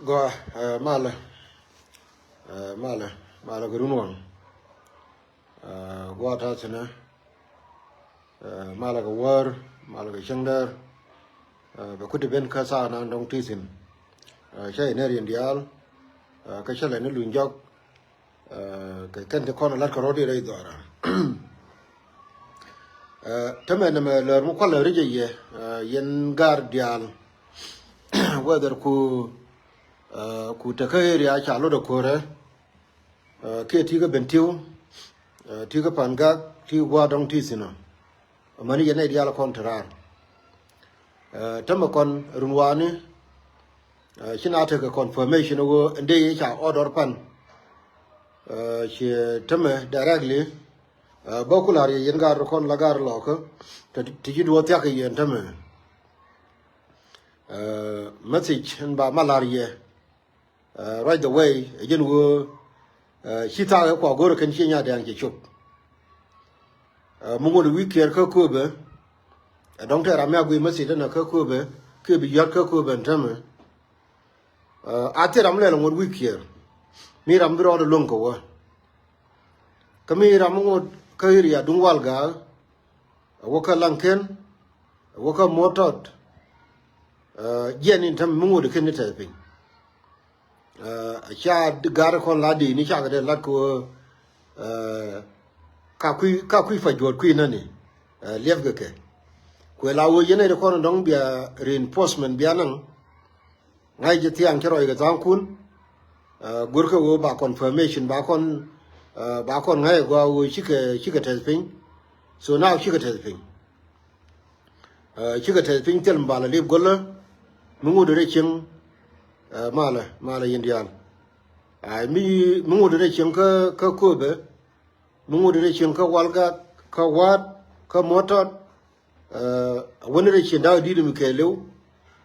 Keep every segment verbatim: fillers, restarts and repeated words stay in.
Gɔaa, eh, malɛ. Eh, malɛ, malɛ kɛ run waŋ. Eh, gɔaa ta̱a̱ thi̱nɛ. Eh, malɛ kɛ wäär, malɛ kɛ cäŋdäär. Eh, bɛ kuthi ben kä thaak nan dɔ̱ŋ ti thi̱n. Eh, cä inɛ riɛn diaal. Eh, kä cä lɛ ni luny jɔk. Eh, kɛ kɛn ti kɔn lat kɛ rɔ̱diɛn rɛy dhɔaran. Eh, tämɛ nɛmɛ lär mi kualɛ ri jɛ yɛ, eh, yɛn gaar diaal. Whether ku, eh, ku tekä area ca lot ɛ ko̱rɛ, eh, kiɛ ti̱i̱ kä Bentiu, eh, ti̱i̱ kä Pangak, ti̱i̱ gua̱a̱r dɔ̱ŋ ti thi̱n ɔ. Amäni yɛn nɛy diaal kɔn te raar. Eh, tämɛ kɔn run wani, eh, ci na tekɛ confirmation ɣöö ɛn dee ca order pan. Eh, ci tämɛ directly, eh, bä ku la̱r yɛ yɛn gaar kɔn la gaar lɔkä, ti, ti ci duɔ̱ɔ̱r thia̱k kɛ yɛn tämɛ. Eh, message ɛn ba ma la̱r yɛ. Eh, right away, ɛ jɛn ɣöö, eh, ci thaak ɛ kua go̱rɛ kɛn ci nya dɛ̈ɛ̈n cɛ cop. Eh, mi ŋot wi̱i̱ kiɛɛr kä kööbɛ, ɛ dɔ̱ŋ tɛ ram mi a guiy message ɛn kä kööbɛ, kɛ bi yɔ̱t kä kööbɛ ɛn tämɛ. Eh, a thil ram lɛl ŋot wi̱i̱ kiɛɛr. Mi ram bi rɔɔdɛ luäŋ kɛ wä. Kä mi ram mi ŋot kä area duŋ wal gaak, ɛ wä kä Laŋken, ɛ wä kä Motɔt, eh, jiɛn in tämɛ mi ŋot kɛn ni tɛth piny. Eh, ca di ga̱r kɔn la di ni cakɛ dee lat kɛ wä, eh, ka kui̱, ka kui̱ pa juɔ̱ɔ̱t kui̱ nani, eh, liɛpkɛ kɛ. Kuɛ la wä yɛn ɛ di kɔn dɔ̱ŋ bia reinforcement bia naŋ. Ŋa̱c jɛ thiaŋ cä rɔy kɛ tha̱a̱ŋkun, eh, go̱rkɛ wä ba confirmation ba kɔn, eh, ba kɔn ŋa̱c ɛ gɔaa wä cikɛ, cikɛ tɛth piny. So now cikɛ tɛth piny. Eh, cikɛ tɛth piny thil mi ba la lip go̱lä, mi ŋut rɛ cieŋ, eh, malɛ, malɛ yɛn diaal. Ai, mi, mi ŋut rɛ cieŋ kä, kä kööbɛ, mi ŋut rɛ cieŋ kä walga, kä wa̱a̱t, kä muɔ̱tɔt, eh, wäni rɛ cieŋ da̱k di̱t mi kɛɛliw,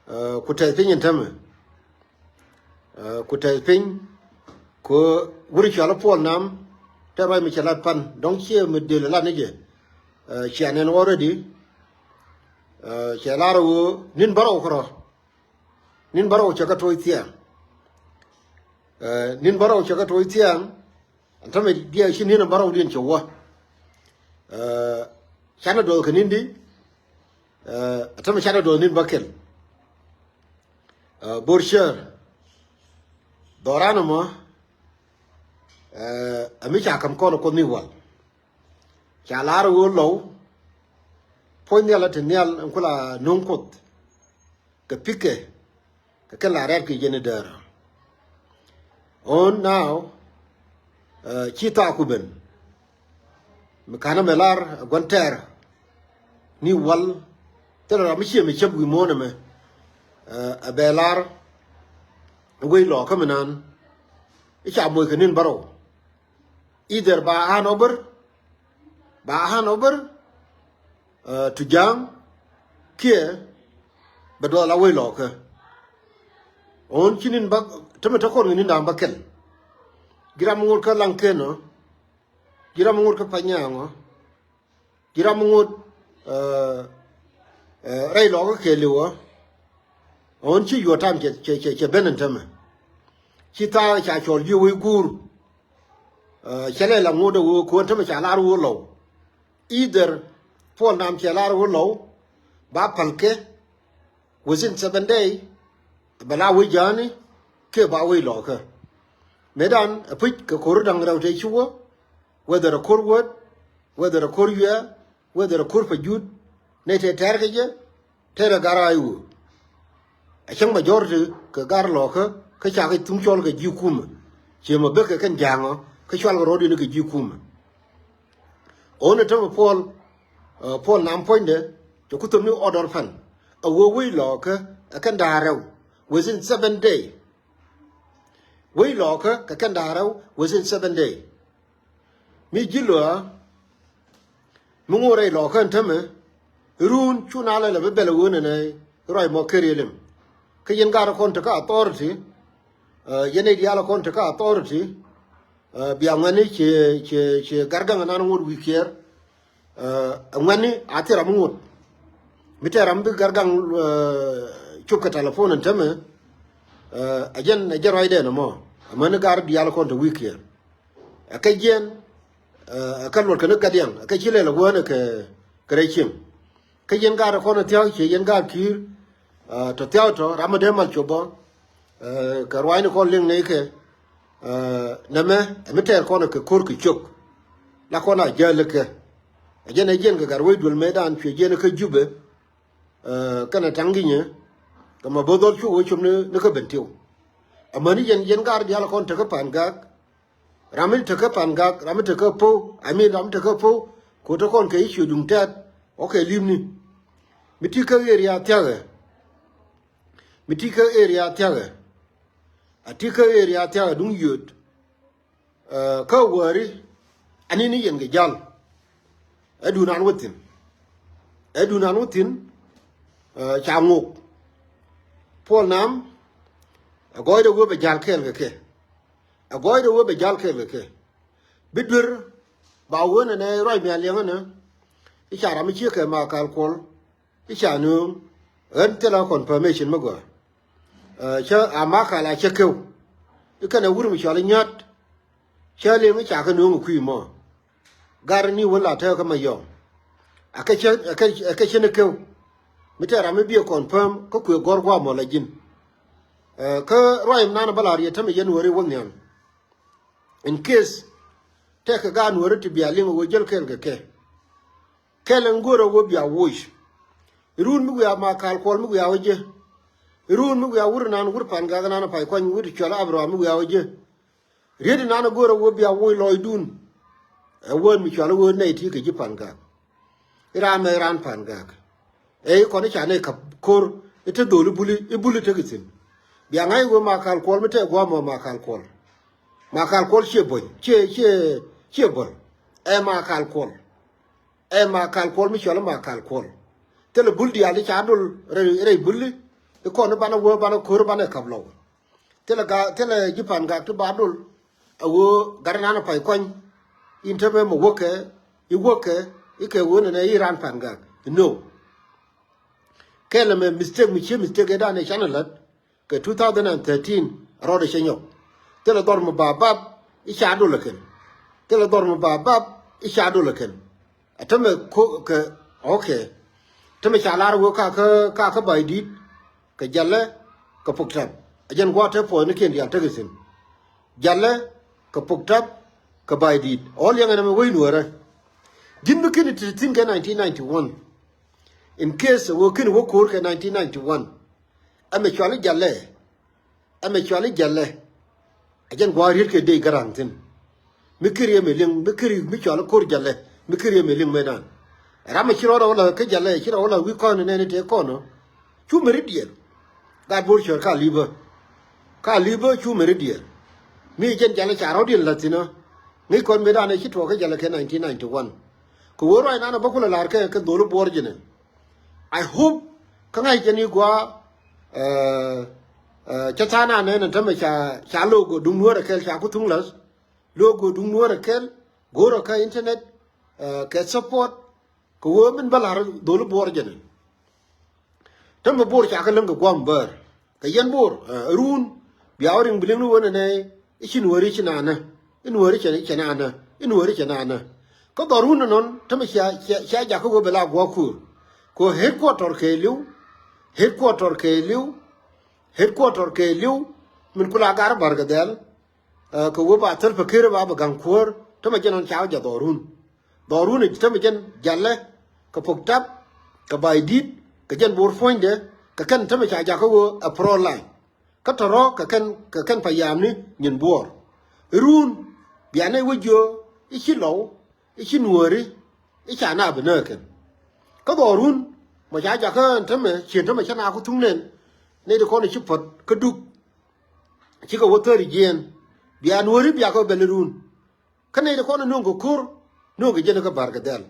eh, ku tɛth piny in tämɛ. Eh, ku tɛth piny, ku wuri cɔal i̱ Puɔl Nam, te ruac mi cɛ lat pan, dɔ̱ŋ ciɛ mi dël lat ni jɛ. Eh, cia nɛn already, eh, cɛ lar ɣöö ni̱n bärɔw kärɔ̱. Ni̱n bärɔw cɛ kä toc thiaŋ. Eh, ni̱n bärɔw cɛ kä toc thiaŋ, ɛn tämɛ diɛ ci ni̱n bärɔw diɛn cɛ wä. Eh, canɛ duɔth kɛ ni̱n di, eh, ɛn tämɛ canɛ duɔth ni̱n bä kɛl. Eh, Bor Cäär, dhɔran ɛmɔ, eh, ɛ mi ca ka̱m kɔn ɛ Kuoth ni wal. Ca lar ɣöö Lɔw, puɔ̱ny nhial ɛ te nhial ɛn ku la no̱o̱ŋ Kuoth kɛ pikɛ, kɛ kɛn la rɛ̈p kɛ jɛn ɛ däär. Ɣän now, eh, ci thaak ku ben. Mi ka̱n ɛmɛ lar ɛ gua̱n tɛɛr ni wal, thilɛ ram mi ciɛ mi cäp wi̱i̱ muɔ̱ɔ̱n ɛmɛ, eh, ɛ bɛ lar wec Lɔw kä mi naan. I̱ ca moc kɛ ni̱n bärɔw. Either ba hand over, ba hand over, eh, to Ja̱a̱ŋ, kiɛ bɛ duɔth la wec Lɔw kä. Ɣän ci ni̱n bä, tämɛ te kɔn kɛ ni̱n da̱a̱m bä kɛl. Ji̱ ram mi ŋot kä Laŋken ɔ, ji̱ ram mi ŋot kä Panyaŋ ɔ, ji̱ ram mi ŋot, eh, eh, rɛy Lɔw kä kɛɛliw ɔ. Ɣän ci your time cɛ, cɛ, cɛ, cɛ ben ɛn tämɛ. Ci thaak ca cɔl ji̱ wec guur. Eh, cɛ lɛ la ŋot ɛ ɣöö ko̱n tämɛ ca lar ɣöö Lɔw. Either Puɔl Nam cɛ lar ɣöö Lɔw, ba päl kɛ within seven day, bɛ la wec Ja̱a̱ni, kiɛ ba wec Lɔw kä. Mëëdan ɛ puc kɛ ko̱r da̱ŋ rɛw te ci wä, whether ɛ ko̱r Wäät, whether ɛ ko̱r Yuɛɛr, whether ɛ ko̱r Pajut, nɛy te tɛ̈r kɛ jɛ, tɛ̈r ɛ gar a i̱ wä. Ɛ cäŋ majority kɛ gar Lɔw kä, kä ca kɛ thuŋ cɔl kɛ ji̱ kumɛ. Ciɛ mɛ bek kɛ kɛn Ja̱a̱ŋ ɔ, kä cɔal kɛ rɔɔdiɛn kɛ ji̱ kumɛ. Ɣän ɛ tämɛ Puɔl, eh, Puɔl Nam puɔ̱nydɛ, cɛ ku thöp ni order pan. Ɛ ɣöö wec Lɔw kä, ɛ kɛn da̱a̱ rɛw, within seven day. Wec Lɔw kä, kɛ kɛn da̱a̱ rɛw, within seven day. Mi ji̱ Lɔw, mi ŋot rɛy Lɔw kä ɛn tämɛ, run cu na lɛ lɛ bi bɛl ɛ ɣöö nɛnɛ ruac mɔ ker yɛ lim. Kä yɛn gaat kɔn tekä authority, eh, yɛn nɛy diaal kɔn tekä authority, eh, bia ŋuɛ̈tni ciɛ, ciɛ, ciɛ Gargaŋ ɛnan ŋot wi̱i̱ kiɛɛr, eh, ɛ ŋuɛ̈tni a thil ram mi ŋot. Mi tɛ ram bi Gargaŋ, eh, cop kɛ telephone ɛn tämɛ, Ɛ jɛn ɛ jɛn ruacdɛn ɛmɔ. Amäni gar diaal kɔn te wi̱i̱kiɛn. Ɛ kɛ jiɛn, ɛ kɛ luɔt kɛn gat diaŋ, ɛ kɛ ci lɛl ɛ wään ɛ kɛ kɛ rɛy cieŋ. Kä yɛn gaat kɔn ɛ thia̱k, ciɛ yɛn gaat ki̱i̱r. Tɔ thia̱k tɔ ram mi dee mal cop bä. Kɛ ruaacni kɔn liŋ nɛy kɛ nɛmɛ ɛ mi tɛɛr kɔn ɛ kɛ ko̱r kɛ ciök. La kɔn a jäl kɛ ɛ jɛn ɛ jiɛn kɛ gat wec duël mëëdan cuɛ jiɛn kä Jubɛ. Kɛnɛ taŋ gi̱nyɛ kɛ ma bo̱th dhɔl cu wee cop ni kä Bentiu. Amäni yɛn yɛn gaat diaal kɔn tekä Pan Gak. Ram mi tekä Pan Gak, ram mi tekä Pow, I mean ram mi tekä Pow. Ko̱ te kɔn kɛ i̱ ciö duŋ tɛt ɔ kɛ li̱pni. Mi ti kä area thia̱kɛ, mi ti kä area thia̱kɛ, a ti kä area thia̱kɛ duŋ yöt. Kä wäri ani ni yɛn kɛ jal. Ɛ dunan wä thi̱n, ɛ dunan wä thi̱n. Ca ŋok Puɔl Nam. Ɛ gɔɔydɛ wee bɛ jal kɛɛl kɛ kɛ. Ɛ gɔɔydɛ wee bɛ jal kɛɛl kɛ kɛ. Bi duer ba wee nɛ nɛ ruac mi a liɛŋä nɛ. I̱ ca ram i̱ ciek kɛ Makal Kuɔl. I̱ ca nööŋ ɣän thilɛ confirmation mi gɔaa. Cä a Makal a cä kew. I̱ kɛnɛ wur mi cɔal i̱ Nyät. Cä liŋ i̱ ca kɛ nööŋ i̱ kui̱ mɔ. Gar ni wän la tɛɛk kä Mayɔm. A kɛ cä, a kɛ cä ni kew. Mi tɛɛr ram mi biɛ confirm kä kuëë gɔr gua̱a̱ mɔ la ji̱n. Kä ruac mi nan bä la riet tämɛ yɛn weri wä nhiam. In case tɛkɛ gaat nuɔ̱ɔ̱ri ti bia liŋ ɣöö jäl kɛɛl kɛ kɛ. Kɛl ɛn go̱o̱rä ɣöö bia woc. Run mi wiaa Makal Kuɔl mi wiaa wä jɛ. Run mi wiaa wur nan wur Pan Gak nan Pay Kuany wur ti cual Abraham mi wiaa wä jɛ. Riet nan go̱o̱rä ɣöö bia woc lɔcdun. Ɛ wään mi cual ɣöö nɛy ti kɛ ji̱ Pan Gak. I̱ ram mɛ i̱ ran Pan Gak. Ɛ i̱ kɔn i̱ ca nɛy ka̱p ko̱r i̱ te dhol i̱ buli, i̱ buli tekɛ thi̱n. Bia ŋa̱c ɣöö Makal Kuɔl mi tɛk gua̱a̱mɔ Makal Kuɔl. Makal Kuɔl ciɛ bo̱ny, ciɛ, ciɛ, ciɛ bo̱l. Ɛ Makal Kuɔl. Ɛ Makal Kuɔl mi cɔl i̱ Makal Kuɔl. Thilɛ bul diaal i̱ ca dol rɛy, rɛy buli. I̱ kɔn i̱ banɛ wee banɛ ko̱r banɛ ka̱p lɔw. Thilɛ Gak, thilɛ ji̱ Pan Gak ti ba dol. A ɣöö gat inan a Pay Kuany. In te mɛ mɛ wäkɛ, i̱ wäkɛ, i̱ kɛ ɣöö nɛnɛ i̱ ran Pan Gak. No. Kɛl ɛmɛ mistake mi cië mistake ëëdan ɛ canɛ lät. Kɛ two thousand and thirteen rɔɔdɛ cɛ nyɔk. Thilɛ dhɔr mi ba bap i̱ ca dol ɛ kɛn. Thilɛ dhɔr mi ba bap i̱ ca dol ɛ kɛn. A tämɛ ko kɛ, okay. Tämɛ ca lar wee ka kä, ka kä Baydit. Kɛ Jalɛ kɛ Puktap. A jɛn gua̱a̱th te puɔ̱nynikiɛn diaal tekɛ thi̱n. Jalɛ kɛ Puktap kɛ Baydit. Ɔ liɛŋɛ nɛmɛ wec nuɔ̱ɔ̱rä. Ji̱n mi kini ti thi̱n kɛ nineteen ninety-one. In case wee kini wä ko̱o̱r kɛ nineteen ninety-one. Ɛmɛ cuali Jalɛ. Ɛmɛ cuali Jalɛ. A jɛn gua̱a̱th riet kɛ dee Garaŋ thi̱n. Mi kiri ɛmɛ liŋ, mi kiri mi cuali ko̱o̱r Jalɛ. Mi kiri ɛmɛ liŋ mëëdan. Ram mi ci rɔɔdɛ wä la kä Jalɛ, ci rɔɔdɛ wä la wi̱i̱ kɔn nɛni tëë kɔn ɔ. Cu meri diɛɛr. Gat Bor cär ka li̱bä. Ka li̱bä cu meri diɛɛr. Mi jɛn Jalɛ ca rɔɔdiɛn la̱th thi̱n ɔ. Ŋäc kɔn mëëdan ɛ ci tuɔɔk kä Jalɛ kɛ nineteen ninety-one. Kɛ wee ruac nan ɛ bä kulɛ la̱r kɛ kɛ dholi Buɔr jɛnɛ. I hope kä ŋa̱c jɛn i̱ gua̱a̱, ɛ, ɛ, cä tha̱a̱ŋ nan nɛn tämɛ ca, ca lo̱o̱k go̱o̱r duŋ nuäärä kɛl ca ku thuŋ la̱th. Lo̱o̱k go̱o̱r duŋ nuäärä kɛl, go̱o̱rä kä internet, ɛ, kɛ support, kɛ ɣöö min bä la̱r dholi Buɔr jɛn. Tämɛ Bor ca kä läŋ kɛ gua̱a̱m bäär. Kɛ yɛn Bor, ɛ, run, bia wä riŋ bi liŋ ni wen ɛnɛ, i̱ ci nuääri ci nanä. I̱ nuääri cɛ, cɛ nanä. I̱ nuääri cɛ nanä. Kä dhɔr run ɛnɔn, tämɛ cia, cia, cia jakä ɣöö bɛ la gua̱a̱ kuur. Kɛ ɣöö headquarter kɛ li̱w, headquarter kɛ li̱w, headquarter kɛ li̱w, min ku la gar Bar Gɛ Dhɛl. Ɛ, kɛ wee ba thil pekeri ba bɛ gaŋ kuäär, tämɛ jɛn ɣän ca wä jɛ dhɔrun. Dhɔrun i̱ tämɛ jɛn Jalɛ, kɛ Pok Tap, kɛ Baydit, kɛ jɛn Bor puɔ̱nydɛ, kɛ kɛn tämɛ ca jakä wee ɛ pro line. Kä tɔ̱rɔ̱ kɛ kɛn, kɛ kɛn payamni nyin Buɔɔr. Run, bia nɛy wä jiö, i̱ ci Lɔw, i̱ ci Nuääri, i̱ ca na bi nääk kɛn. Kä dhɔrun, mɔ ca jakä ɛn tämɛ, cien tämɛ cä na ku thuŋ nɛn, nɛy ti kɔn i̱ ci pät, kä Duk, cikɛ wä thäri jiɛɛn, bia Nuääri bia kɛ bɛl run. Kä nɛy ti kɔn nööŋ kɛ ko̱r, nööŋ kɛ jɛn kä Bar Gɛ Dhɛl.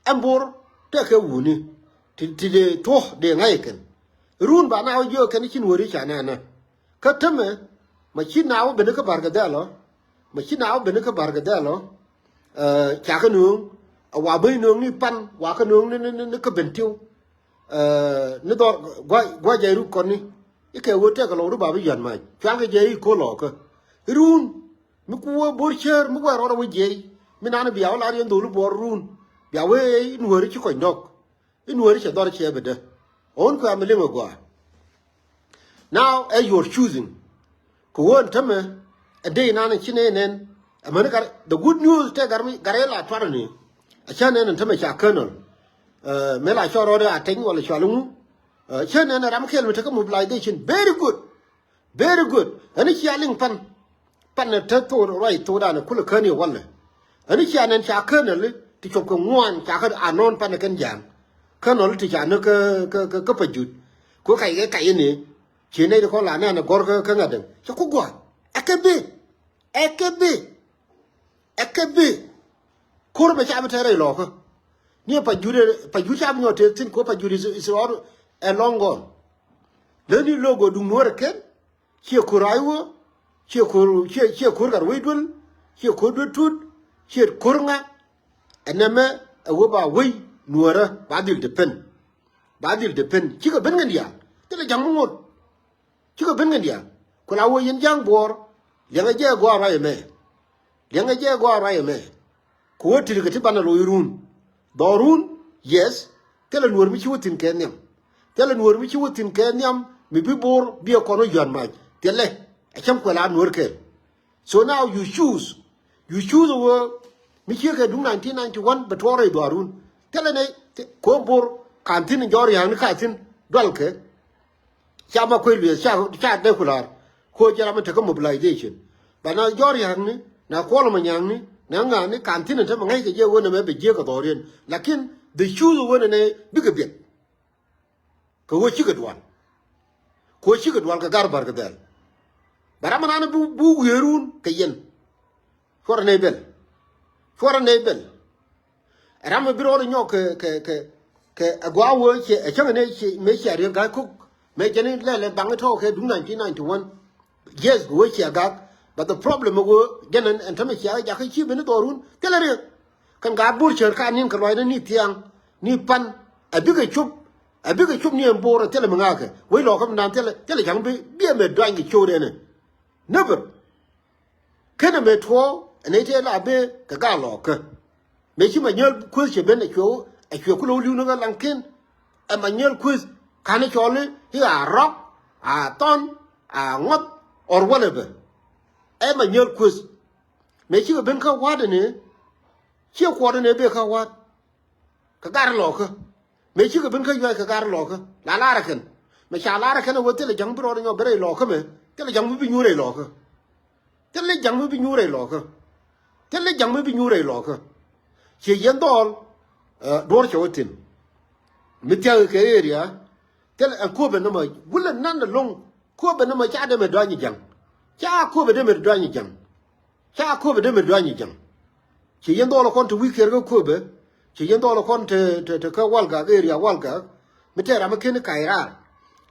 Ɛn Bor tɛkɛ wuni, ti, ti dee tuɔ̱ dee ŋa̱c kɛn. Run ba na wä jiök kɛn i̱ ci Nuääri ca na nä. Kä tämɛ, ma ci na wä ben kä Bar Gɛ Dhɛl ɔ, ma ci na wä ben kä Bar Gɛ Dhɛl ɔ, ɛ, ca kä nööŋ, ɛ, wa ben nööŋ ni pan, wa kä nööŋ ni, ni, ni, ni kä Bentiu. Ɛ, ni dhɔr, gua, gua jay ruk kɔn ni. Ikɛ wä tɛk kɛ lɔw ri ba bi yɔ̱a̱n mac cua̱ŋ kɛ jɛ i̱ ko̱ lɔɔkä. Iruun mi ku wä bo̱r cär mi wä rɔɔdɛ wä jiɛc mi nan bia wä lar yɛn dholi buɔɔr ruun. Bia wee inuääri ci kɔc nɔk. Inuääri cɛ dhɔr cɛ bɛ dä. Ɣän kuɛ mi liŋ ɛ gɔaa. Now ɛ your choosing. Kɛ ɣöö ɛn tämɛ ɛ dee inan ci nɛy nɛn. Ɛmäni gat the good news tɛ gat mi gat ɛ la tuarɛ ni. Ɛ cä nɛn ɛn tämɛ ca colonel. Mëë la cɔl rɔɔdɛ a teny wala cɔal iŋu. Cä nɛn ɛ ram kɛl mi tekä mobilization very good. Very good. Ɛn i̱ cia liŋ pan. Pan ɛ te thok ruac thokdan ɛ kulɛ kän i̱ walɛ. Ɛn i̱ cia nɛn ca kän ɛ li ti cop kɛ ŋuan ca kä anɔn pan ɛ kɛn ja̱a̱ŋ. Kän ɛ li ti ca ni kä kä kä pa jut. Ku kac kɛ kac ini. Ci nɛy ti kɔn la nɛn ɛ gɔr kä kä ŋa̱t däŋ cɛ ku gua̱a̱. Ɛ kɛ bi. Ɛ kɛ bi. Ɛ kɛ bi. Ko̱r bɛ ca bi tɛr rɛy lɔkä. Ni ɛ pa jut ɛ pa jut ca bi nyɔk tëë thi̱n ko̱ pa jut is is rɔɔd ɛ lɔŋ gɔn. Läni lo̱k gɔɔ duŋ nuɔ̱ɔ̱rɛ kɛn. Ciɛ ko̱r rac wä. Ciɛ ko̱r ciɛ ciɛ ko̱r gat wec duel. Ciɛ ko̱r duel tut. Ciɛ ko̱r ŋa. Ɛ nɛmɛ ɛ wä ba wec nuɔ̱ɔ̱rä ba dhil depend. Ba dhil depend cikɛ ben kɛn diaal. Thilɛ ja̱ŋ mi ŋot. Cikɛ ben kɛn diaal ku la wä yɛn ja̱a̱ŋ buɔɔr. Liɛŋɛ jɛ gɔaa ruac ɛmɛ. Liɛŋɛ jɛ gɔaa ruac ɛmɛ. Ku wä ti̱t kɛ ti banɛ loc run. Dhɔrun. Yes. Thilɛ nuɔ̱ɔ̱r mi ci wä thi̱n kɛ nhiam. Thilɛ nuɔ̱ɔ̱r mi ci wä thi̱n kɛ nhiam mi bi bo̱o̱r bi ɛ kɔn wä yua̱n mac. Thilɛ. Ɛ cäŋ kuɛ la nuɔ̱ɔ̱r kɛɛl. So now you choose. You choose a wä mi ciek kɛ duŋ nineteen ninety-one bɛ tuɔɔk rɛy dhɔaarun. Thilɛ nɛ ko̱o̱m bo̱r ka̱n thi̱n jɔɔr ya̱a̱ŋni ka thi̱n dualkɛ. Ca ma kuec lueth ca ca dee ku la̱r. Ko̱o̱m jɛ ram mi tekä mobilization. Ba na jɔɔr ya̱a̱ŋni na kuɔl ma nya̱a̱ŋni na ŋa̱a̱ni ka̱n thi̱n in te ma ŋäc kɛ jɛ wen ɛmɛ bɛ jiek kɛ dhɔriɛn. Lakin the choose wen ɛnɛ bikɛ biɛt. Kɛ ɣöö cikɛ dual. Kɛ ɣöö cikɛ dual kɛ gar bär kɛ dhɛl. Bɛ ram ɛnan bi bi wi̱i̱run kɛ yɛn. Cuɔrɛ nɛy bɛl. Cuɔrɛ nɛy bɛl. Ɛ ram ɛ bi rɔɔdɛ nyɔk kɛ kɛ kɛ kɛ ɛ gua̱a̱ wee ciɛ ɛ cäŋɛ nɛy ciɛ mëë ciɛ riek ga̱a̱c ko̱k. Mëë jɛn in lɛl ɛ baŋ in tɔ̱ kɛ duŋ nineteen ninety-one. Yes, wee ciɛ gak. But the problem wee jɛn ɛn ɛn tämɛ ciɛ jakä ci ben i̱ dhɔrun thilɛ riek. Kɛn gaat bo̱r cär ka ni̱n kɛ luaacni ni thiaŋ ni pan. Ɛ bikɛ cop. Ɛ bikɛ cop ni ɛn bo̱r ɛ thilɛ mi ŋa̱kɛ wec lɔɔkä mi naan thilɛ thilɛ ja̱ŋ bi bi ɛmɛ duany kɛ cot ɛnɛ. Never. Kenɛ mëë tuɔɔk ɛ nɛy tëë la bëë kɛ gaat lɔɔkä. Mëë ci ma nyääl kueth cɛ ben ɛ cuɛ ɛ cuɛ kulɛ wä li̱w ni ɣä laŋ ken. Ɛ ma nyääl kueth ka̱n cɔɔli i̱ a rɔk a thɔn a ŋuɔth or whatever. Ɛ ma nyääl kueth. Mëë cikɛ ben kä wa̱a̱t ɛnɛ ciɛ kuɔt ɛnɛ bëë kä wa̱a̱t. Kɛ gar lɔkä mëë cikɛ ben kä yuac kɛ gar lɔkä la lar ɛ kɛn. Mëë ca lar ɛ kɛn ɛ wä thilɛ ja̱ŋ bi rɔɔdɛ nyɔk ben rɛy lɔkä mɛ thilɛ ja̱ŋ bi bi nyuur rɛy lɔkä. Thilɛ ja̱ŋ mi bi nyuur rɛy lɔkä. Thilɛ ja̱ŋ mi bi nyuur rɛy lɔkä. Ciɛ yɛn dhɔɔl duɔ̱ɔ̱r cɛ wä thi̱n. Mi thia̱k kɛ area thilɛ ɛn kuɔpɛ nɔmɔ wulɛ nan ɛlɔ̱ŋ. Kuɔpɛ nɔmɔ ca dee mɛ duany ja̱ŋ. Ca kuɔpɛ dee mɛ duany ja̱ŋ. Ca kuɔpɛ dee mɛ duany ja̱ŋ. Ci yɛn dhɔɔl kɔn te wi̱i̱ kiɛɛr kä kuɔpɛ. Ci yɛn dhɔɔl kɔn te te te kä Walgak area Walgak. Mi tɛɛr ram mi ken ka̱c raar.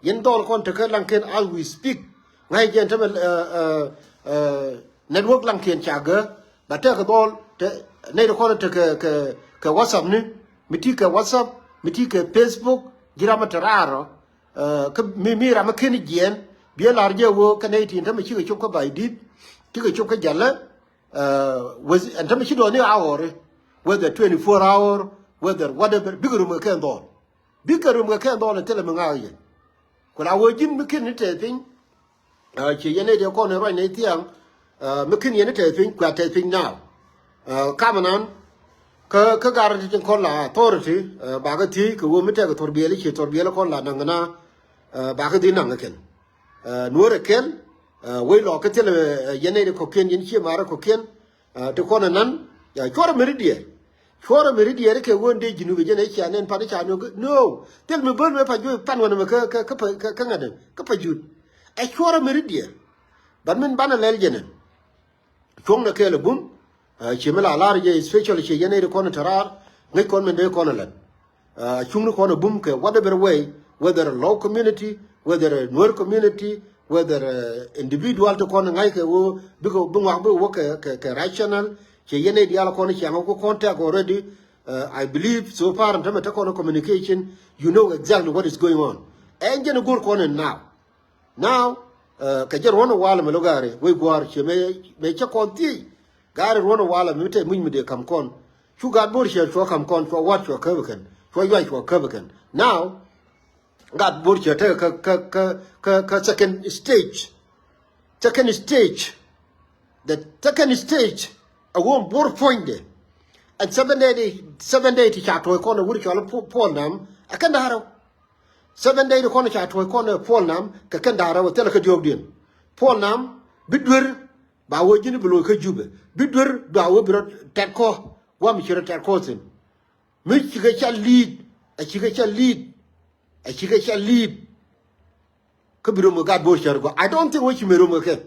Yɛn dhɔɔl kɔn te kä Laŋken as we speak. Ŋa̱c jɛn tämɛ network Laŋken ca gä. Ba tɛk kɛ dhɔɔl te nɛy ti kɔn te kɛ kɛ kɛ WhatsApp ni. Mi ti kɛ WhatsApp mi ti kɛ Facebook. Ji̱ ram mi te raar rɔ. Kä mi mi ram mi ken jiɛɛn biɛ lar jɛ wä kä nɛy tin tämɛ cikɛ cop kä Baidit. Cikɛ cop kä Jalä. Wes ɛn tämɛ ci dɔɔni hour, whether twenty four hour, whether whatever bikɛ rum kɛ kɛn dhɔɔl. Bikɛ rum kɛ kɛn dhɔɔl in thilɛ mi ŋa̱a̱k yɛ. Ku la wee ji̱n mi kin ni tɛth piny. Ci yɛn ni dee kɔn in ruac ni thiaŋ. Mi kin yɛn ni tɛth piny kua tɛth piny now. Kamɛ nan kä kä gar ti tin kɔn la authority. Bakɛ thiec kɛ wee mi tɛk thor biɛl ci thor biɛl kɔn la naŋ na. Bakɛ dhi naŋ kɛn. Nuɔrɛ kɛn wec lɔ kä thilɛ yɛn ni dee kɔkiɛn yɛn ci marɛ kɔkiɛn. Ti kɔn anan cuɔrɛ meri diɛɛr. Cuɔrɛ meri diɛɛr kɛ ɣöö dee ji̱ nup jɛn ɛ cia nɛn pan i̱ ca nup no. Thil mi bäl mëë pa juɔc pan wänɛ mɛ kä kä kä kä ŋa̱t däŋ kä pa jut. Ɛ cuɔrɛ meri diɛɛr. Ban min banɛ lɛl jɛn ɛn. Cuɔ̱ŋnɛ kɛɛl ɛ bum. Ci mi la lar jɛ especially ci yɛn ɛ ri kɔn ɛ te raar ŋäc kɔn min dee kɔn ɛ lɛn. Cuŋni kɔn a bum kɛ whatever way, whether a Lɔw community, whether a Nuer community, whether a individual ti kɔn a ŋa̱c kɛ wä bikɛ bi ŋuak bi wä kɛ kɛ kɛ rational. Cɛ yɛn ɛ diaal kɔn a ciaŋ wä ku contact already. I believe so far in tämɛ te kɔn a communication, you know exactly what is going on. Ɛn jɛn a go̱r kɔn in now. Now, kɛ jɛ ruɔ̱n ɛ walɛ mɛ lo gaari wec gua̱a̱r ciɛ mɛ cä kɔn thiec. Gaari ruɔ̱n ɛ walɛ mɛ mi tɛ muc mi dee ka̱m kɔn. Cu gaat bo̱r ciɛ cuɔ ka̱m kɔn, cuɔ wat cuɔ käp kɛn, cuɔ yuac cuɔ käp kɛn. Now, gaat bo̱r ciɛ tekɛ kä kä kä kä second stage. Second stage. The second stage a wä bo̱r puɔ̱nydɛ. And seven day, seven day ti ca tuɔ̱c kɔn a wur cɔl Puɔl Nam a kɛn da̱rä. Seven day ti kɔn ca tuɔ̱c kɔn ɛ Puɔl Nam kɛ kɛn da̱rä wä thilɛ kä diɔ̱ɔ̱kdiɛn. Puɔl Nam bi duer ba wä ji̱n bi lo̱c kä Jubɛ, bi duer ba wä bi rɔ tɛt kɔ wä mi ci rɔ tɛt kɔ thi̱n. Mi cikɛ ca li̱i̱t, a cikɛ ca li̱i̱t, a cikɛ ca li̱i̱t. Kä bi rom kɛ gaat bo̱r cär gɔaa. I don't think wä ci mëë rom kɛ kɛ.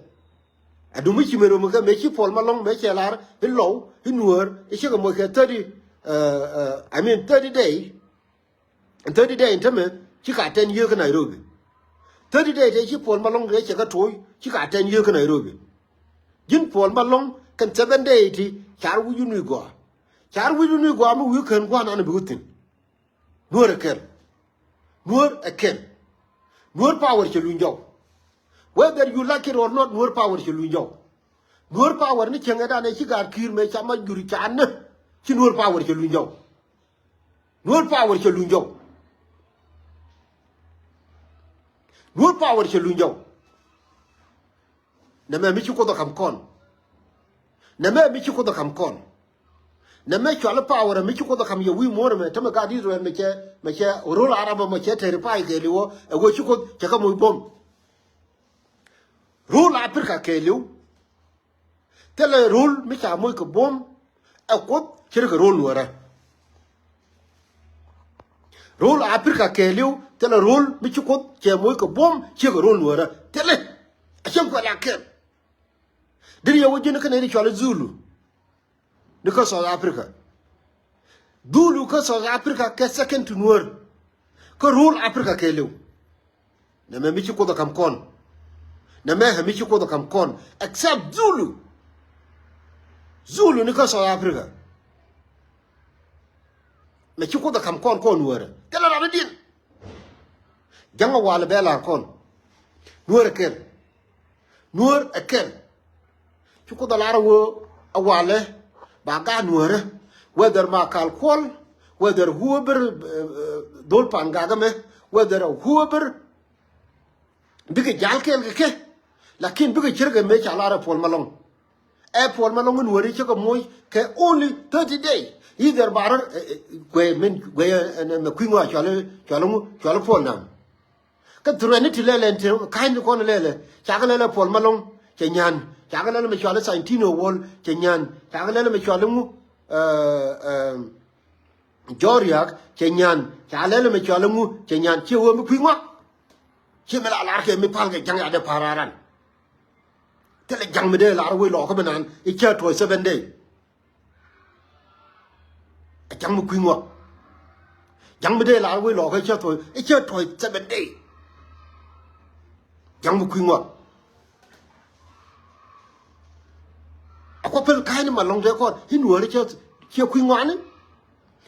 A dum mi ci mëë rom kɛ kɛ mëë ci Puɔl Malɔŋ mëë cɛ lar i̱ Lɔw i̱ Nuäär i̱ cikɛ moc kɛ thirty, I mean thirty day. Thirty day in tämɛ ci ka tɛn yiëë kä Nairobi. Thirty day tëë ci Puɔl Malɔŋ tëë cɛ kä toc ci ka tɛn yiëë kä Nairobi. Ji̱n Puɔl Malɔŋ kɛn seven day ti car wi̱c wun wi̱i̱ gɔaa. Car wi̱c wun wi̱i̱ gɔaa mi wi̱i̱ kän gua̱a̱r nan bi wä thi̱n. Nuäär ɛ kɛl. Nuäär ɛ kɛl. Nuäär power cɛ luny jɔw. Whether you like it or not, Nuäär power cɛ luny jɔw. Nuäär power ni cieŋɛ dan ɛ ci gaat ki̱i̱r mëë ca ma jur ca nä. Ci Nuäär power cɛ luny jɔw. Nuäär power cɛ luny jɔw. Nuäär power cɛ luny jɔw. Nɛmɛ mi ci Kuoth ɛ ka̱m kɔn. Nɛmɛ mi ci Kuoth ɛ ka̱m kɔn. Nɛmɛ cual power mi ci Kuoth ɛ ka̱m yɛ wi̱i̱ muɔ̱ɔ̱n ɛmɛ tämɛ gaat Israel mɛ cɛ mɛ cɛ rol Arab mɛ cɛ terrify kɛɛliw ɛ wä ci Kuoth cɛ kä moc buɔ̱m. Rol Africa kɛɛliw. Thilɛ rol mi ca moc kɛ buɔ̱m ɛ Kuoth ce̱tkɛ rol Nuäärä. Rol Africa kɛɛliw thilɛ rol mi ci Kuoth cɛ moc kɛ buɔ̱m ce̱tkɛ rol Nuäärä. Thilɛ a cäŋ kuɛ la kɛl. Deri yɛ wä ji̱n kä nɛy ti cɔal i̱ Zulu ni kä South Africa. Zulu kä South Africa kɛ second to Nuäär. Kä rol Africa kɛɛliw. Nɛmɛ mi ci Kuoth ɛ ka̱m kɔn. Nɛmɛ ɛ mi ci Kuoth ɛ ka̱m kɔn except Zulu. Zulu ni kä South Africa. Mɛ ci Kuoth ɛ ka̱m kɔn kɔn Nuäärä thilɛ rat i̱diɛn. Ja̱ŋ ɛ walɛ bɛ la̱r kɔn. Nuäär ɛ kɛl. Nuäär ɛ kɛl. Ci Kuoth ɛ lar ɛ wee ɛ walɛ ba gaat Nuäärä. Whether Makal Kuɔl, whether whoever, dhol pan gak ɛmɛ, whether whoever. Bikɛ jal kɛɛl kɛ kɛ. Lakin bikɛ ce̱tkɛ mëë ca lar ɛ Puɔl Malɔŋ. Ɛ Puɔl Malɔŋ in Nuäärä cä kɛ moc kɛ only thirty day. Either ba rɔ guɛ min guɛ ɛn mɛ kui̱ ŋɔak cual cual ŋu cual Puɔl Nam. Kä threat ni ti lɛlɛ ɛn te ka̱ny ni kɔn lɛlɛ. Cakɛ lɛlɛ Puɔl Malɔŋ cɛ nyan. Cakɛ lɛlɛ mɛ cual Santino Wol cɛ nyan. Cakɛ lɛlɛ mɛ cual ŋu. Jɔriak cɛ nyan. Cakɛ lɛlɛ mɛ cual ŋu cɛ nyan ciɛ wee mi kui̱ ŋɔak. Ciɛ mi la lar kɛ mi pal kɛ ja̱ŋ ya dee pa̱r raran. Thilɛ ja̱ŋ mi dee lar wec lɔɔkä mi nan i̱ cä tuɔɔc seven day. A ja̱ŋ mi kui̱ ŋuak. Ja̱ŋ mi dee lar wec lɔɔkä i̱ cä tuɔɔc i̱ cä tuɔɔc seven day. Ja̱ŋ mi kui̱ ŋuak. A kuɔ päl ka̱ny ni Malɔŋ tëë kɔn i̱ Nuäärä cä ciɛ kui̱ ŋuakni.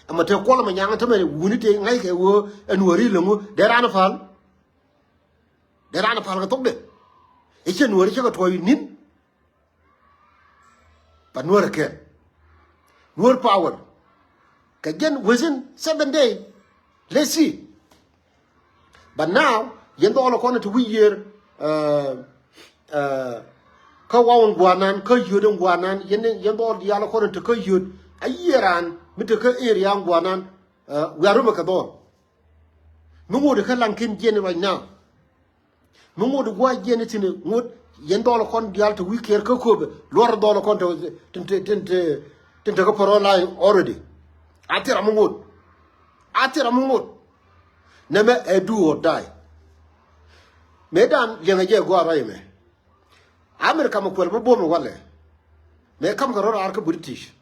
Ɛmɛ te kuɔl ɛmɛ nyaŋ tämɛ wuni te ŋa̱ckɛ wee ɛ Nuäärä i̱ läŋu dee raan pal. Dee raan pal kɛ thokdɛ. I̱ cɛ Nuäärä cä kɛ tuɔɔc ni̱n. But Nuäär ɛ kɛl. Nuäär power kɛ jɛn within seven day. Let's see. But now yɛn dhɔl ɛ kɔn ti wi̱i̱ yiër. Kä waw in gua̱a̱r nan kä yio̱t in gua̱a̱r nan yɛn yɛn dhɔl diaal ɛ kɔn ti kä yio̱t. A yiëë raan mi te kä area in gua̱a̱r nan. Wiaa rumɛ kɛ dhɔl. Mi ŋot ikä laŋ ken jiɛn right now. Mi ŋot i̱ gua̱a̱c jiɛn i̱ thi̱n ŋot yɛn dhɔl kɔn diaal te wi̱i̱ kiɛɛr kä köpɛ luɔr dhɔl kɔn te tin te tin te tin te kä pärɔ la̱a̱c already. A thil ram mi ŋot. A thil ram mi ŋot. Nɛmɛ ɛ do or die. Mëë dan liɛŋɛ jɛ gua̱a̱r ruac ɛmɛ. America mi kuɛl bä buɔ̱m ɛ walɛ. Mëë ka̱m kɛ rɔ raar kä British.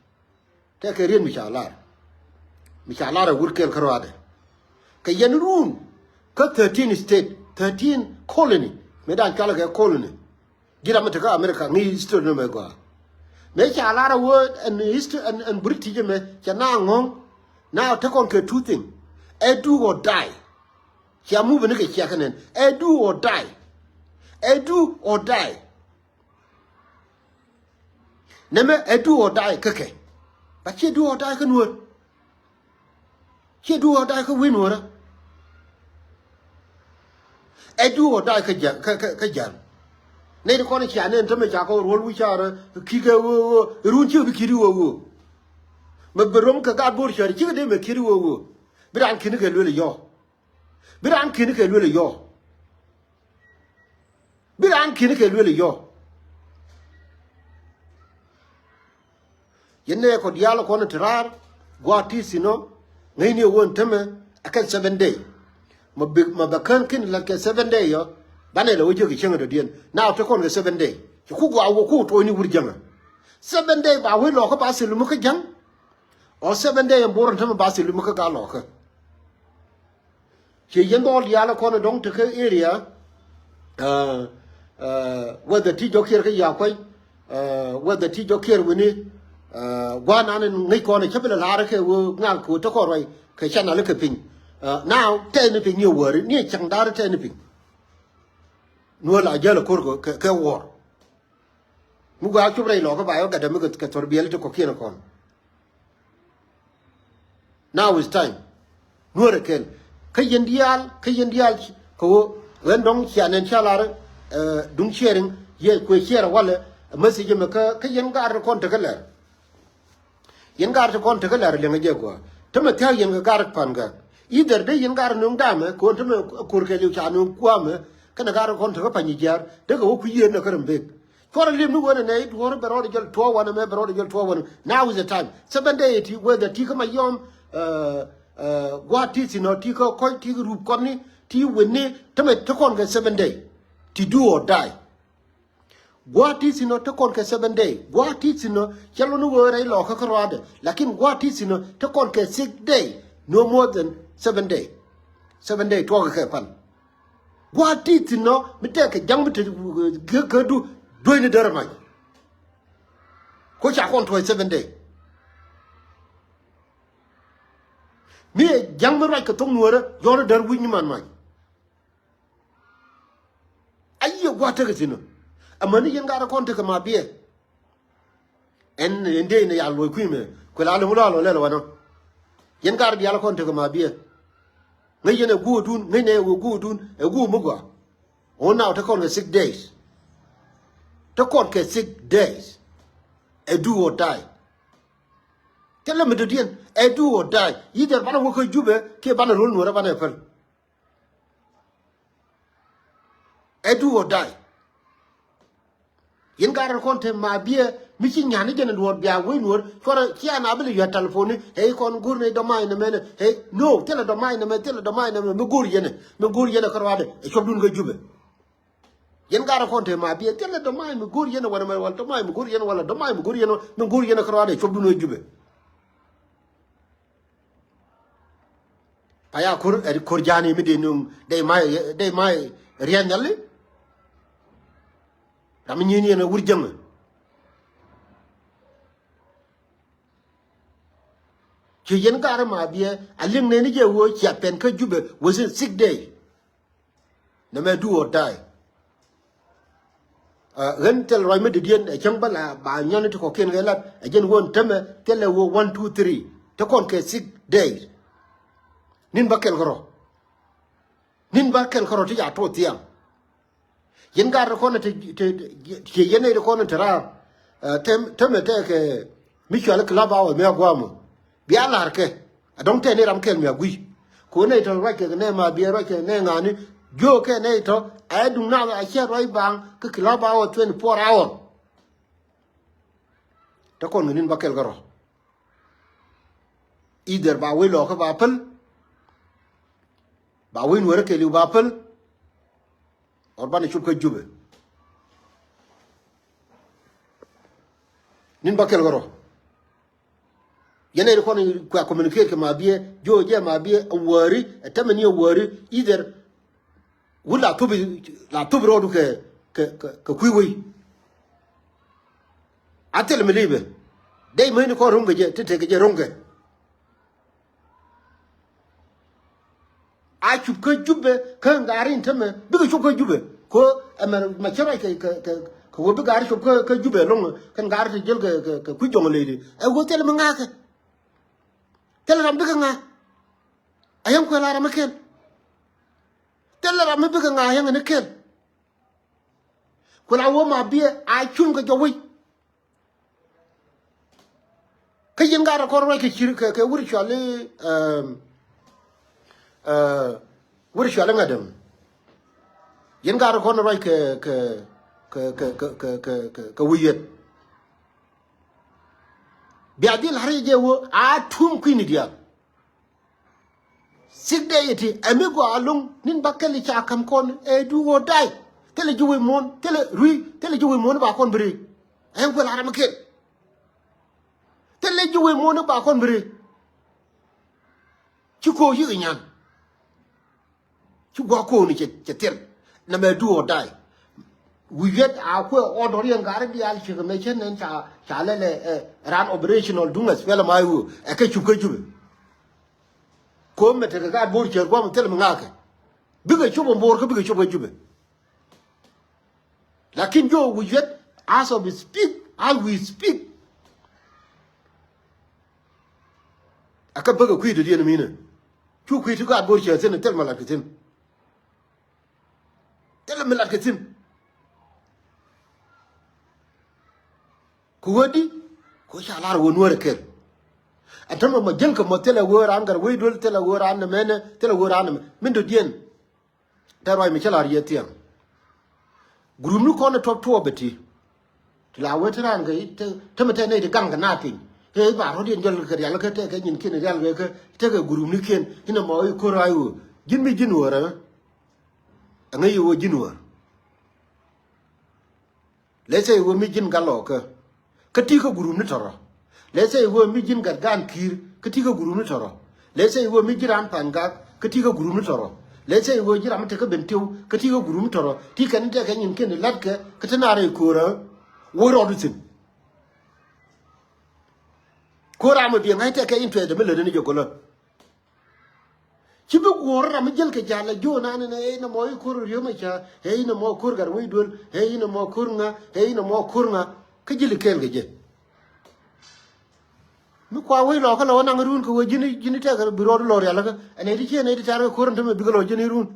Tɛkɛ riet mi ca lar. Mi ca lar ɛ wur kɛl kä ruaadɛ. Kɛ yɛn run kä thirteen state, thirteen colony. Mëë dan cualɛ kɛ colony. Ji̱ ram mi tekä America ŋi̱i̱c state ni mɛ gɔaa. Mëë ca lar ɛ wee ɛn history ɛn British ɛmɛ cɛ na ŋɔ̱ŋ. Na tekɔn kɛ two thing. Ɛ do or die. Cia mup ni kɛ cia kɛ nɛn ɛ do or die. Ɛ do or die. Nɛmɛ ɛ do or die kä kɛ. But ciɛ do or die kä Nuäär. Ciɛ do or die kä wi̱i̱ Nuäärä. Ɛ do or die kä ja̱l, kä, kä, kä ja̱l. Nɛy ti kɔn cia nɛn tämɛ ca kɔ ruɔl wi̱c carɛ ki̱kɛ ɣöö, ɣöö run ciek bi ki̱t i̱ ɣöö, ɣöö. Mɛ bi rom kɛ gaat bo̱r cär cikɛ dee mɛ ki̱t i̱ ɣöö, ɣöö. Bi raan ki̱n kɛ luel i̱ yɔ. Bi raan ki̱n kɛ luel i̱ yɔ. Bi raan ki̱n kɛ luel i̱ yɔ. Yɛn nɛ kɔ diaal kɔn ti raar gua̱a̱ ti thi̱n ɔ. Ŋäcni ɛ ɣöö ɛn tämɛ ɛ kɛn seven day. Ma bi, ma bɛ kään ki̱n la̱t kɛ seven day ɔ. Banɛ lɛ wä jiäk kɛ cieŋ ɛ dɔ̱diɛn. Now te kɔn kɛ seven day. Ci ku gua̱a̱ wä ku to̱cni wur jäŋä. Seven day ba wee lɔkä ba thil mi kä jäŋ. Ɔ seven day ɛn bo̱r ɛn tämɛ ba thil mi kä gaa lɔkä. Ci yɛn dhɔl diaal kɔn dɔ̱ŋ tekä area. Whether ti jɔkiɛr kä yakuac, whether ti jɔkiɛr wi̱ni. Gua̱a̱r nan in ŋäc kɔn cä bi lɛ la̱r kɛ wee ŋal kɛ wee te kɔn ruac kɛ channel kɛ piny. Now tɛɛni piny ni wäri ni cäŋ da̱r tɛɛni piny. Nuɔl a jäl a ko̱r kɛ, kɛ, kɛ wuɔr. Mi gɔaa cop rɛy lɔkä ba yɔ gatdä mi kɛ, kɛ thor biɛl ti kɔ̱kiɛn kɔn. Now is time. Nuɔrɛ kɛl. Kä yɛn diaal, kä yɛn diaal kɛ ɣöö ɣän dɔ̱ŋ cia nɛn ca lar, duŋ sharing, yɛ kuɛ share walɛ message mɛ kä, kä yɛn gaat kɔn tekä lɛr. Yɛn gaat kɔn tekä lɛr liɛŋɛ jɛ gɔaa. Tämɛ thia̱k yɛn kɛ gaat pan gak. Either dee yɛn gaat nuŋ damɛ kɛ ɣöö tämɛ kur kɛ liw ca nuŋ kuamɛ kɛnɛ gaat kɔn tekä pany jiaar dee kɛ wä kui̱ yieen nɛ kä rɛm bek. Cuɔrɛ li̱em ni wen ɛnɛ i̱ duɔ̱ɔ̱r bɛ rɔɔdɛ jɔl tuɔɔk wanɛ mɛ, bɛ rɔɔdɛ jɔl tuɔɔk wanɛ. Now is the time. Seven day ti whether ti kä Mayɔm, gua̱a̱ ti thi̱n ɔ, ti kä kɔc, ti kä rup kɔn ni, ti wen ni tämɛ te kɔn kɛ seven day. Ti do or die. Gua̱a̱ ti thi̱n ɔ te kɔn kɛ seven day. Gua̱a̱ ti thi̱n ɔ cɛ lɔ ni wee rɛy lɔkä kä ruaadɛ. Lakin gua̱a̱ ti thi̱n ɔ te kɔn kɛ six day. No more than seven day. Seven day tuɔɔk kɛ pan. Gua̱a̱ ti thi̱n nɔ mi tɛk kɛ ja̱ŋ mi te kä, kä du duec ni derɛ mac. Ko ca kɔn tuɔc seven day. Mi ɛ ja̱ŋ mi ruac kɛ thok nuɔrä yɔn der wi̱c ni man mac. A yiëë gua̱a̱ tekɛ thi̱n nɔ. Amäni yɛn gaat kɔn tekɛ ma biɛ. Ɛn, ɛn dee inɛ ya luɔc kui̱ mɛ kuɛ la lo̱ŋ lɔal ɔ lɛl wanɔ. Yɛn gaat diaal kɔn tekɛ ma biɛ. Ŋäc yɛn ɛ guudun, ŋäc nɛ ɛ guudun, ɛ guud mi gɔaa. Ɣän now te kɔn kɛ six days. Te kɔn kɛ six days. Ɛ do or die. Te lɛ mi dɔ̱diɛn ɛ do or die. Either banɛ wä kä Jubɛ kiɛ banɛ ro̱l nuɔrä banɛ päl. Ɛ do or die. Yɛn gaat rɔ kɔn te ma biɛ mi ci nyan ni jɛn duɔ̱ɔ̱r bia wec nuɔ̱ɔ̱r cuɔrɛ cia na bi lɛ yuat telephone ni. Ɛ kɔn go̱r ni dɔ̱ma̱a̱c nɛmɛ nɛ. Ɛ no thilɛ dɔ̱ma̱a̱c nɛmɛ, thilɛ dɔ̱ma̱a̱c nɛmɛ mi go̱r yɛn ɛ, mi go̱r yɛn ɛ kä ruaadɛ ɛ cuɔpdun kä Jubɛ. Yɛn gaat rɔ kɔn te ma biɛ thilɛ dɔ̱ma̱a̱c mi go̱r yɛn ɛ wanɛ mɛ wal dɔ̱ma̱a̱c mi go̱r yɛn ɛ wala dɔ̱ma̱a̱c mi go̱r yɛn ɛ mi go̱r yɛn ɛ kä ruaadɛ ɛ cuɔpdun kä Jubɛ. Pa ya ko̱r, ɛ ko̱r ja̱a̱ni mi dee nuŋ dee may, dee may riɛn nhali. Ram mi nyi̱i̱n yɛn ɛ wur jäŋä. Ci yɛn gaat rɔ ma biɛ a liŋ nɛni jɛ ɣöö cia pɛn kä Jubɛ within six day. Nɛmɛ do or die. Ɣän thil ruac mi dɔ̱diɛn ɛ cäŋ bä la ba nyɔn ti kɔ̱kiɛn kɛ lat ɛ jɛn ɣöö tämɛ thilɛ ɣöö one, two, three te kɔn kɛ six days. Ni̱n bä kɛl kärɔ̱. Ni̱n bä kɛl kärɔ̱ ti ca tuɔɔk thiaŋ. Yɛn gaat rɔ kɔn te, te, te yɛn nɛy rɔ kɔn te raar. Tämɛ tɛkɛ mi cual club hour mi a guamɔ. Bia la̱r kɛ a dɔ̱ŋ tɛn ni ram kɛl mi a gui̱. Ko nɛy tɔ ruac kɛ nɛ ma biɛ ruac kɛ nɛ ŋa̱ni. Jiökɛ nɛy tɔ a duŋ na a ciɛ ruac baŋ kä club hour twenty four hour. Te kɔn kɛ ni̱n ba kɛl kärɔ̱. Either ba wec lɔkä ba päl. Ba wec nuɔrä kɛɛliw ba päl. Or banɛ cop kä Jubɛ. Ni̱n ba kɛl kärɔ̱. Yɛn ɛ ri kɔn kua communicate kɛ ma biɛ jiö jɛ ma biɛ a wäri ɛ tämɛ ni a wäri either. Wut la thop, la thop rɔɔdu kɛ, kɛ, kɛ, kɛ kui̱ wei. A thil mi li̱bɛ dee mäni kɔn ro̱ŋ kɛ jɛ ti tekɛ jɛ ro̱ŋ kɛ. A cup kä Jubɛ kä ŋa̱r in tämɛ bikɛ cup kä Jubɛ. Ko ɛmɛ mɛ cɛ ruac kɛ kɛ kɛ kɛ wä bi gaari cop kä kä Jubɛ loŋ kɛn gaari ti jel kɛ kɛ kɛ kui̱ jɔŋ leydi. Ɛ wä thil mi ŋa̱a̱ kɛ. Thil ram bikɛ ŋa̱a̱. A yɛn kuɛ la ram mi kel. Thil ram mi bikɛ ŋa̱a̱ yɛn ni kel. Ku la wä ma biɛ a cum kɛ jɔ wec. Kä yɛn gaat rɛ kɔn ruac kɛ cir kɛ kɛ wur cuali, um, uh, wur cuali ŋadäm. Yɛn gaat rɛ kɔn ruac kɛ kɛ kɛ kɛ kɛ kɛ kɛ kɛ wi̱i̱ yet. Bia dhil har yɛ jɛ wä a tum kui̱ni diaal. Sik dee yɛ ti ɛmi gɔaa loŋ nin ba kɛl i̱ ca ka̱m kɔn ɛ du ɣöö da̱y. Thilɛ ji̱ wec muɔ̱ɔ̱n thilɛ rui̱ thilɛ ji̱ wec muɔ̱ɔ̱n i̱ ba kɔn bi rëëc. Ɛn kuɛ la ram mi kel. Thilɛ ji̱ wec muɔ̱ɔ̱n i̱ ba kɔn bi rëëc. Ci ko̱o̱k yi̱k inyan. Ci gua̱a̱k ko̱o̱ni cɛ cɛ thil. Nɛmɛ du ɣöö da̱y. Wi̱i̱ yet a kuɛ ɣɔt dɔ̱r yɛn gaari diaal ciek ɛmɛ cä nɛn ca ca lɛlɛ ɛ ran operational duŋ ɛ spɛl ɛma i̱ ɣöö ɛ kɛ cup kä Jubɛ. Ko̱o̱m mɛ tekɛ gaat bo̱o̱r cäär gua̱a̱m thil mi ŋa̱a̱kɛ. Bikɛ cop ɛn bo̱o̱r kä bikɛ cop kä Jubɛ. Lakin jiök wi̱i̱ yet as of speak, as we speak. Ɛ kä bäkɛ kui̱ dɔ̱diɛn minɛ. Cu kui̱ ti gaat bo̱o̱r cäär thi̱n thil mi latkɛ thi̱n. Thilɛ mi latkɛ thi̱n. Kɛ ɣöö di kɛ ɣöö ca lar ɣöö Nuäär ɛ ker. Ɛ tämɛ mɔ jäl kɛ mɔ thilɛ ɣöö raan gat wec duel thilɛ ɣöö raan nɛ mɛnɛ thilɛ ɣöö raan nɛ mɛ min dɔ̱diɛn. Tɛ ruac mi cä lar yɛ thiaŋ. Gurupni kɔn ɛ tuɔp tuɔɔp ɛ ti. Ti la wee ti raan kɛ tämɛ tɛ nɛy ti gaŋ kɛ naath piny. Ëë ba rɔ̱diɛn jɔl kɛ rial kä tɛkɛ nyinkiɛn rial kɛ kä tɛkɛ gurupnikiɛn inɛ mɔ i̱ ko̱r rac ɣöö ji̱n mi ji̱n wä rɛ. Ɛŋä yɛ wä ji̱n wä. Let's say wä mi ji̱n gat lɔɔkä kä ti̱i̱ kä gurupni tɔrɔ. Let's say wä mi ji̱n gat gaan ki̱i̱r kä ti̱i̱ kä gurupni tɔrɔ. Let's say wä mi ji̱n raan pa̱ny gak kä ti̱i̱ kä gurupni tɔrɔ. Let's say wä ji̱n ram mi tekä ben tiw kä ti̱i̱ kä gurupni tɔrɔ. Ti̱i̱ kɛn in tɛkɛ nyin kiɛn in la̱tkɛ kä te naar rɛy ko̱rä. Wä rɔɔdu thi̱n. Ko̱r ram mi biɛ ŋa̱c tɛkɛ in tuɛɛdɛ mi lätdä ni jɛ gɔlä. Ci bi guɔ̱ɔ̱r ram mi jäl kɛ ja̱l ɛ jiöö nan ɛn ɛ inɛ mɔ i̱ ko̱r riöm ɛ ca ɛ inɛ mɔ ko̱r gat wec duel ɛ inɛ mɔ ko̱r ŋa ɛ inɛ mɔ ko̱r ŋa. Kä ji̱l i̱ kɛɛl kɛ jɛ. Mi kua wec lɔɔkä lɛ wä naŋ run kɛ wee ji̱n ji̱n tɛk bi rɔɔd lɔɔr rialikä ɛn ɛ ti ciɛ ɛn ɛ ti tɛ̈r kɛ ko̱r ɛn tämɛ bikɛ lɔɔr ji̱n i̱ run.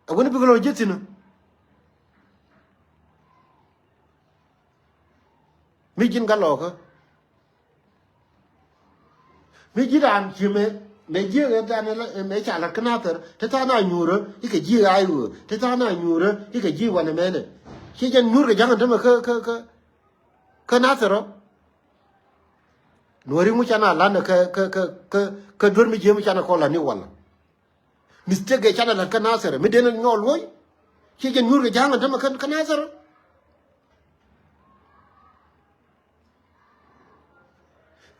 Ɛ wen bikɛ lɔɔr ji̱ thi̱n. Mi ji̱n gat lɔɔkä. Mi ji̱ raan ci mɛ mɛ ji̱ ɣän than mɛ ca la̱t kä Nathɛr te than a nyuurä ikɛ ji̱ ɣaac ɣöö te than a nyuurä ikɛ ji̱ wanɛ mɛnɛ. Ci jɛn nyuur kɛ ja̱ŋ ɛn tämɛ kä kä kä kä Nathɛr ɔ. Nuɔ̱ri ŋu can a la̱t kä kä kä kä kä duer mi ji̱ mi can a kɔn la̱t ni walɛ. Mistake ɛ canɛ la̱t kä Nathɛr mi den nyɔɔl luɔ̱c. Ci jɛ nyuur kɛ ja̱a̱ŋ ɛn tämɛ kä Nathɛr.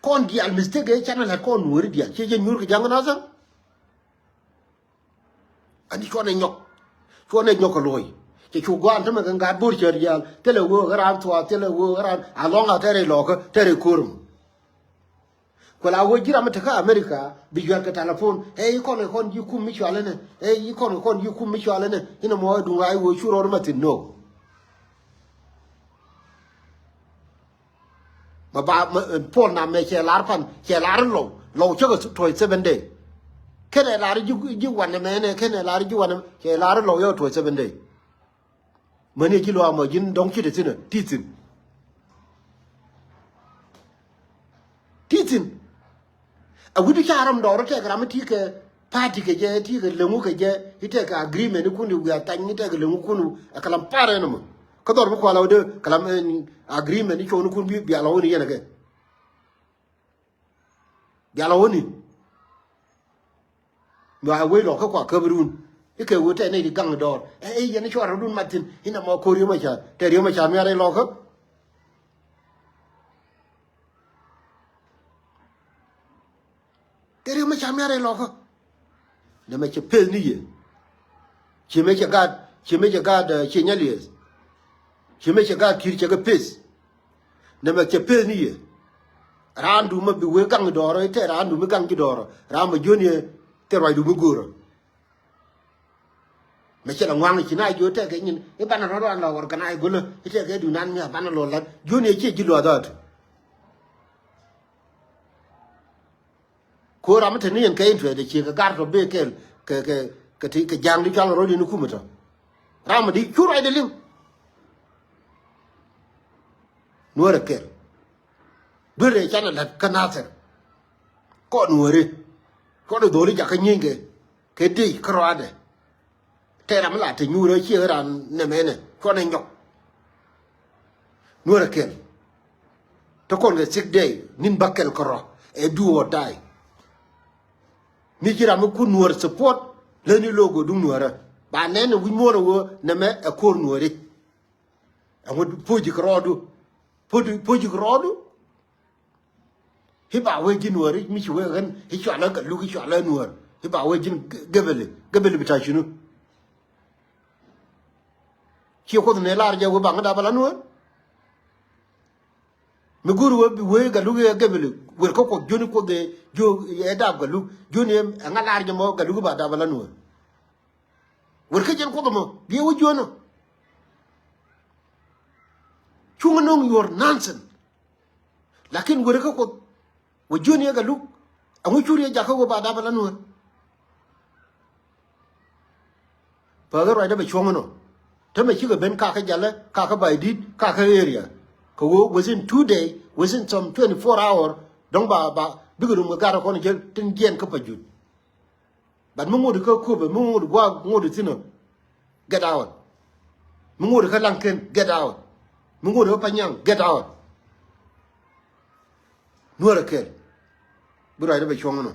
Kɔn diaal mistake ɛ canɛ la̱t kɔn nuɔ̱ɔ̱ri diaal ci jɛ nyuur kɛ ja̱a̱ŋ kä Nathɛr. Ani cuɔnɛ nyɔk cuɔnɛ nyɔk kɛ luɔ̱c. Cɛ cu gua̱a̱n tämɛ kɛ ŋa̱a̱t bo̱r cär diaal thilɛ wee ɣän raan thua̱a̱ thilɛ wee ɣän raan alɔ̱ŋ a tɛrɛ lɔ̱kä tɛrɛ ko̱r mɔ. Ku la wee ji̱ ram mi te kä America bi yuɛr kɛ telephone ɛ i̱ kɔn kɛ kɔn ji̱ kum mi cual inɛ ɛ i̱ kɔn kɛ kɔn ji̱ kum mi cual inɛ inɛ mɔ ɛ duŋ ɣaac wee cu rɔɔd ma thi̱n no̱o̱k. Ma ba ma Paul na mɛ cɛ lar pan cɛ lar lɔw lɔw cä kɛ tuɔc seven day. Kɛnɛ lar ji̱ ji̱ wanɛ mɛnɛ kɛnɛ lar ji̱ wanɛ cɛ lar lɔw yɛ tuɔc seven day. Mäni ji̱ luaak mɔ ji̱n dɔ̱ŋ ci te thi̱n ɛ ti thi̱n. Ti thi̱n. A wi̱cdu ca ram dɔɔr tɛk ram mi ti kɛ party kɛ jɛ ti kɛ leŋu kɛ jɛ i̱ tɛk kɛ agreement ikun i̱ wiaa thany i̱ tɛk kɛ leŋu kun ɛ kɛ lam par ɛn ɛmɔ. Kä dhɔr mi kual a wä dee kɛ lam ɛn agreement i̱ cuɔ̱ɔ̱ŋ ikun bi bial a wä ni yɛn ɛ kɛ. Bial a wä ni. Nyuak ɛ wec lɔk kä kua käp run i̱ kɛ wee tɛt nɛy ti gaŋ dɔɔr ɛ i̱ yɛn i̱ cuarɛ run mat thi̱n inɛ mɔ ko̱r riöm a ca̱r tɛt riöm a ca̱r mi a rɛy lɔk kä. Tɛt riöm a ca̱r mi a rɛy lɔk kä. Nɛmɛ cɛ peth ni yɛ. Ciemɛ cɛ gaat ciemɛ cɛ gaat ciɛ nyaliɛth. Ciemɛ cɛ gaat ki̱r cɛ kɛ peth. Nɛmɛ cɛ peth ni yɛ. Raandu mɛ bi wee gaŋ dɔɔrɔ itɛ raandu mi gaŋ ji̱ dɔɔrɔ raan mɛ jiön yɛ. Tɛ ruacdu mi go̱o̱rɔ. Mɛ cɛ la ŋuaŋ ci na jiö tɛkɛ nyin i̱ banɛ rɔ̱ ruan la organize gulä i̱ tɛkɛ dunan mi a banɛ lɔ lat jiö ni ɛ ciɛ ji̱ luath ɣä tu. Ko̱ ram mi te ni yɛn kɛ interest dɛ ciɛ kɛ gar tɔ bee kɛl kɛ kɛ kɛ ti kɛ ja̱a̱ŋ di cual rɔ̱ di ni kumä tɔ. Ram mi di cu ruacdɛ liŋ. Nuäärɛ kɛl. Duer rɛy canɛ la̱t kä Nathir. Kɔn wääri. Cuɔt i̱ dho̱li jakä nyieeny kɛ kɛ dec kä rɔadɛ. Tɛɛr ram mi la te nyuurä ciɛ ran nɛmɛnɛ cuɔnɛ nyɔk. Nuäärɛ kɛl. Te kɔn kɛ thiek dɛy ni̱n bä kɛl kärɔ ɛ du ɔ tay. Mi ci ram mi kun nuäär support läni lo̱o̱ go̱o̱r duŋ nuäärä ba nɛn ɛ wi̱c muɔ̱ɔ̱n ɛ ɣöö nɛmɛ ɛ ko̱r nuääri. Ɛŋu po̱c ji̱ kärɔɔdu. Po̱c ji̱ kärɔɔdu. I̱ ba wee ji̱n wääri mi ci wee ɣän i̱ cualä Galuk i̱ cualä nuäär i̱ ba wee ji̱n gäbäli gäbäli bi ta̱ cunu. Ciɛ kuoth ne lar jɛ wee ba ŋä dap ala nuäär. Mi go̱o̱ri wee bi wee Galuk i̱ gäbäli wer kä kuoth jiöni kuoth ɛ jiö ɛ dap Galuk jiöni ɛ ŋä lar jɛ mɔ Galuk i̱ ba dap ala nuäär. Wer kä jɛn kuoth mɔ bi ɛ wee jiönɔ. Cuŋä no̱o̱ŋ yuɔr nonsense. Lakin weri kä kuoth wä jiön yɛ Galuk. Aŋu cur yɛ jakä wä ba dap ala nuäär. Päkä ruacdä bɛ cuɔ̱ŋ inɔ. Tämɛ cikɛ ben kakä jalä kakä Baidit kakä area. Kɛ wä within two day within some twenty four hour dɔ̱ŋ ba ba bikɛ rum kɛ gat kɔn jel tin jiɛn kä Pajut. But mi ŋot kä Köpɛ mi ŋot gua̱a̱k ŋot thi̱n ɔ. Get out. Mi ŋot kä Laŋken get out. Mi ŋot kä Panyaŋ get out. Nuäärɛ kɛl. Bi ruacdä bɛ cuɔ̱ŋ inɔ.